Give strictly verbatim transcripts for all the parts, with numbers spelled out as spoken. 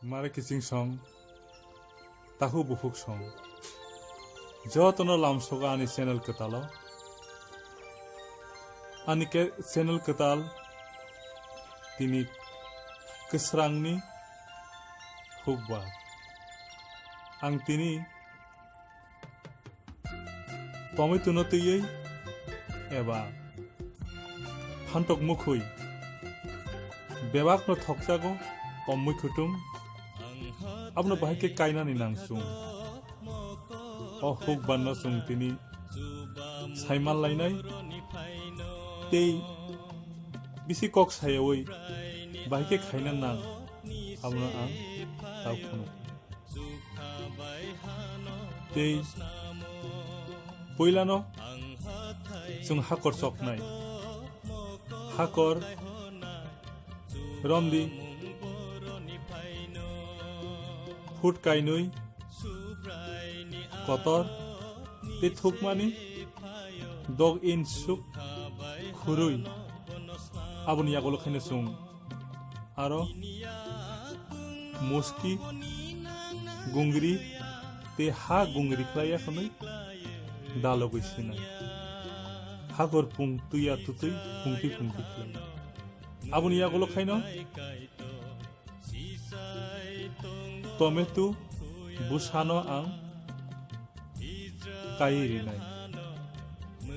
Mare kiching song, tahu buhuk song. Jotono lamsogo ani channel kwtalo. Ani ke-, channel kwtal tini kwsrangni hukbar. Ang tini tomato no twiwi eba phantok mukhwi bebak no thokjago, kommwi khutung abono bahai khe kainani nang chwng. O hukbar no chwng tini saiman lainai tei bisi kok sayawi bahai khe khaina nang abono ang tao khunu. Tei puilano chwng hakor choknai. Hakor romdi phut kainwi kotor tei thukmani dog in suk khurui. Aboni yagulo khaino chwng aro muski, gungri tei ha gungri khlai ya hwnwi dalogwi sinai. Hakor pung twi ya twtwi pungtwi pungtwi khlai. Aboni yagulo khaino tomato bwsano ang kai rinai.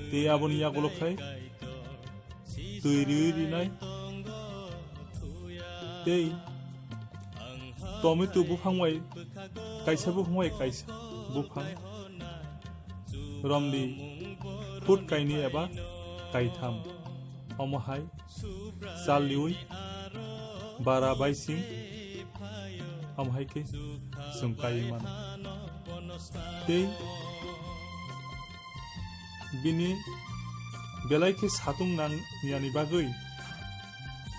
Tei aboni yagulo khai twi riwi rinai. Tei tomato buphang bai kaisa buphang bai kaisa buphang romdi phut kainwi eba kaitham. Omo hai chaliwi bara baising omo hai khe chwng kaiwi mano. Tei bini belai khe satung nang yani bagwi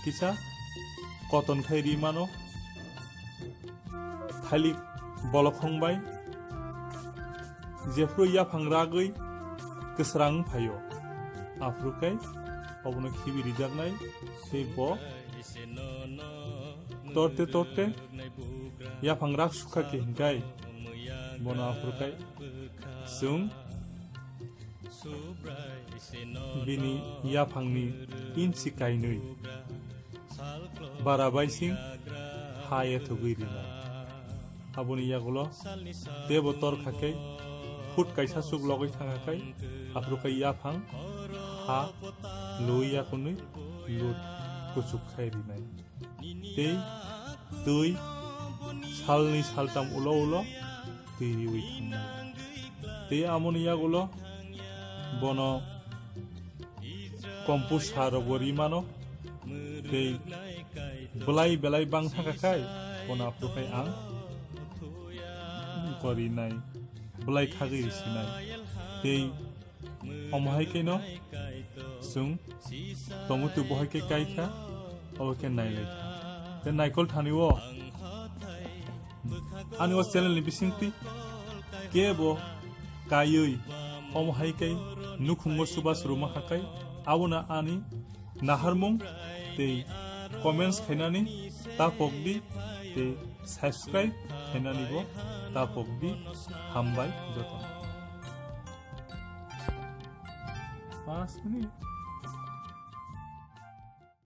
kisa koton khai ri mano. Thailik bolokhong bai jephru yaphang ragwi kwsrang phaio. Aphuru khe obono khibi rijaknai tei bo torte torte yaphang rak sukha khe hinkai bono aphuru khe chwng bini yaphangni inchi kainwi bara baising ha ethogwi rinai. Aboni yagulo tebo torkha khe phut kaisa chuk logwi thangkha khe aphuru khe yaphang ha lui yakunwi lut kuchuk khai rinai. Tei twi salni saltam ulo ulo twi riwi thangnai. Tei amoni yagulo bono kompu sa rok bo ri mano. Tei belai belai bang thangkha khai bono aphuru khai ang korinai, belai khagwi risinai. Tei omo hai khe no chwng tomato bo hai khe kai kha, obo khe nai lai kha. Tei naikol thani o ani o channel ni bisingtwi kebo kaiwi omo hai khe nukhungo subas rwma kha khai, abono ani naharmung tei comments khainani ta pokdi tei subscribe khainani bo ta pokdi. Hambai jotono. Paanch minute.